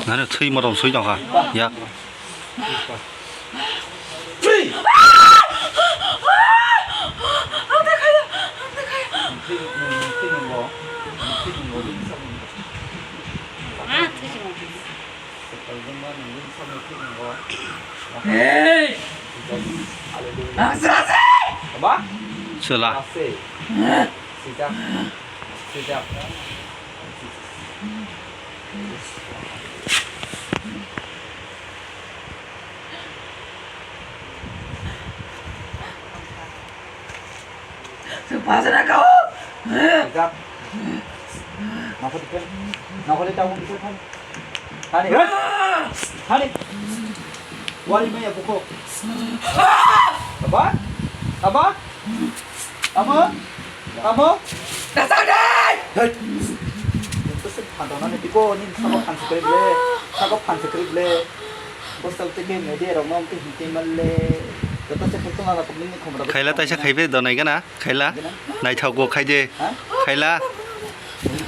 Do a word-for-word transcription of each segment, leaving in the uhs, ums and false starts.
Nani thwi motom soi tongkha. Ya. Chwla. Nokoli tabung kisa thani. Thani. Thani. Wari maya buko. Aba? Aba? Tamo? Tamo? Hei! Joto se phantonani biko ni sabo phansi kwrwi ble, sabo phansi kwrwi ble. Bosal tike media rok no tike hinte malle. Joto se phantonala pokni ni khomra. Khaila taisa khaibe donai gana, khaila. Naithok bo khaide. Ha? Khaila.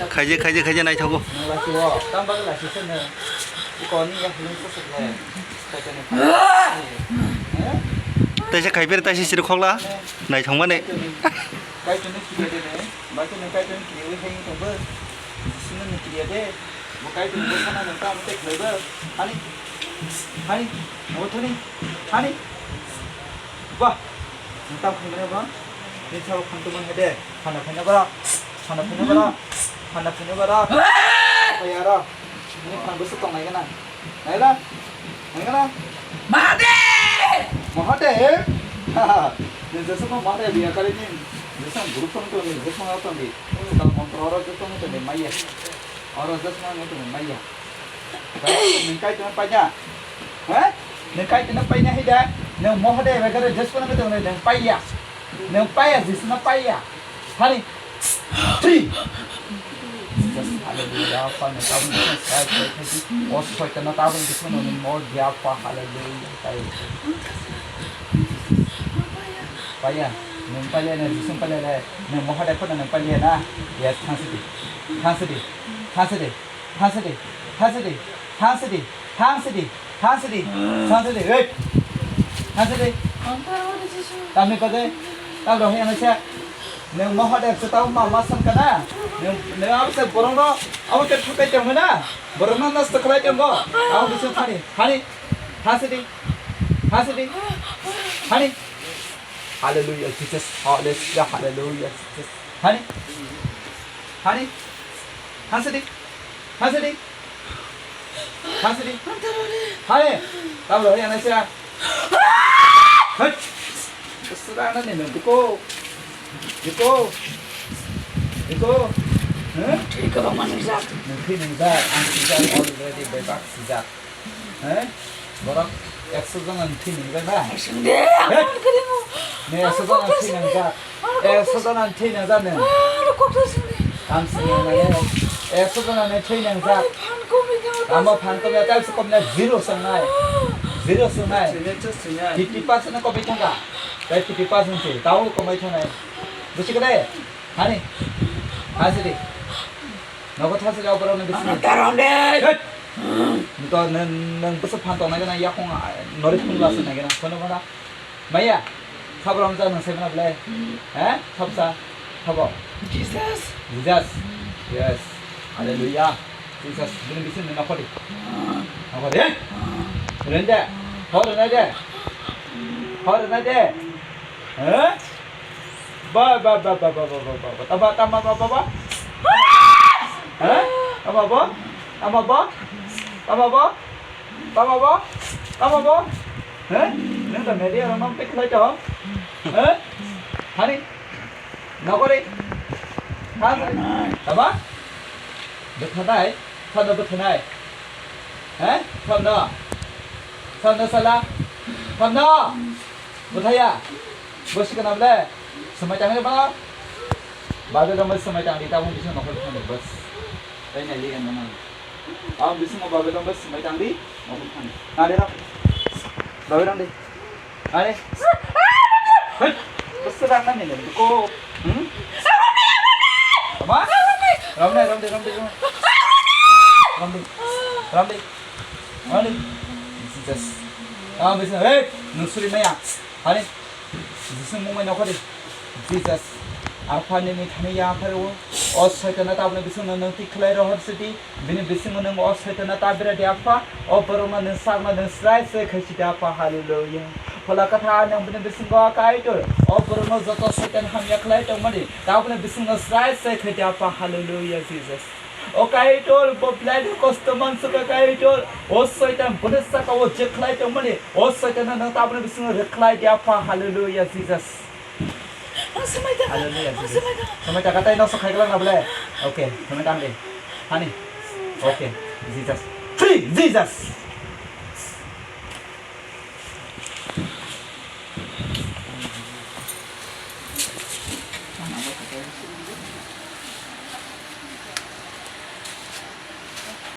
Khaije, khaije, khaije naithogo. Nang lasi o, tang bagwi lasi se nang. Iko ni ya hulung se se nang. Kaitor ni. Taisa khai pher, taisa siri khokla. Naithok mani. Kaitor ni kiriya de ne. Kaitor ni, Kaitor ni kiriya wi heng tong bo. Jisu ni kiriya de. Bo Kaitor ni bo sana nang tam tek le bo. Hani. Hani. Abo thani. Hani. Ba. Nang tam khang ne ba. Ni sao khang tu man hede. Hana phina ba. Hana phina ba. Hana phina ba. Kaya ra. Ni khang bo se tong nai gana. Naila? Naila? Mahade! Mahade? Ni jesukno Mahade biya kali ni. Jesuk guru phone ko ni, jesuk ma tong di. Kal montro oro jesuk ma tong di, maya. Oro jesuk ma tong di, maya. Ni kai tong panya. He? Ni kai tong panya hida. Ni Mahade biya kali jesuk ma tong di, paya. Ni paya, jesuk na paya. Hani. Three. Jesus, hallelujah. Apa ni tabung ni sai sai sai. O soitana tabung ni sono ni mo dia pa, hallelujah. Sai. Paya, nung paya na, Jisu paya na, nung Mahade photo nung paya na. Yes, thanks di. Thanks di. Thanks di. Thanks di. Thanks di. Thanks di. Thanks di. Thangs di. Thangs di. Hey. Thangs di. Tamni kode. Tam rohi ana sa. Nung Mahade se tau ma ma san kana. Nung, nung abo se borong no, abo ke thukai tong na. Borong no nas taklai tong go. Abo bisu thani. Thani. Thangs di. Thangs di. Thani. Hallelujah, Jesus. Hallelujah, hallelujah, Jesus. Hani? Hani? Hansidi? Hansidi? Hansidi? Hani? Tablo, hani, anaisa. Hei! Sura na ni, biko. Biko. Biko. Huh? Thwi kwbangma nwngjak. Nung thwi nungjak, ang sijak, already bebak sijak. He? Borok ekso jona ni thwi nungjak na? Sungde, he? Ang kiri mo. Ne ekso jona ni thwi nungjak. Ekso jona ni thwi nungjak ne? Ano kok ta sungde. Ang sini nai. Ekso jona ni thwi nungjak. Phan komi tang. Amo phan komi tang se kom na zero sung nai. Zero sung nai. Fifty percent komi tang ka. Tai fifty percent se. Tao komai tang nai. Busi ka dai? Hani? Hasidi. Nogo thasi rok borok ni bisingo. Taron de. Hei! Nito nang, nang bwswk phan tongnai gana yakung, ah, nori phunukla se nai gana. Kono kono. Maya. Sabram ja nang sai mana belai. He? Sabsa. Sabo. Jesus. Jesus. Yes. Hallelujah. Jesus. Bini bisingo nang nokodi. Nokodi. Rende. Hor nai de. Hor nai de. He? Ba, ba, ba. Tama, tama, ba, ba, ba. Ha? Tama ba? Tama ba? Tama ba? Tama ba? Tama ba? He? Nang ta media rok nang pek lai to? He? Hani? Nokori? Ha? Tama? Bethanai? Thanda bethanai? He? Thanda? Thanda sala? Thanda? Buthaya, bo si kanam le? Swmai tangri ba? Babe dong swmai tangri, tabung bising nokol thani bas. Tai nai ligan mana? Tabung bising mo babe dong swmai tangri, nokol thani. Nari rok. Babe dong di. Nari. Hei, bas sedang nani le, ko. Hmm? Apa? Ramne, ramne, ramne, ramne. Ramne. Ramdi. Ani. Jesus. Ah, bisa. Hey, nusuri maya. Ani. Jisung mumai nokori. Jesus. Alpha nini thani ya pharo. O Saitan na tabne bisung nang tik khlai rohor sidi. Bini bisingo nwng o Saitana ta bera di Apha, o borokno nwng sakno nwng srai srai khaisi di Apha, hallelujah. Phola kwthar nwng bini bisingo Kaitor, o borokno joto Saitan hamya khlai tongmani, taboni bisingo srai srai khai di Apha, hallelujah, Jesus. O Kaitor, bo belai no kosto mansukha Kaitor, o Saitan boni saka o je khlai tongmani, o Saitano nwng taboni bisingo rwkhlai di Apha, hallelujah, Jesus. Ang swmai tangkha. Hallelujah, Ang Jesus. Swmai tangkha. Swmai tangkha, tai nok sok khai glak na bole. Okay, swmai tang de. Hani. Okay, Jesus. Free, Jesus.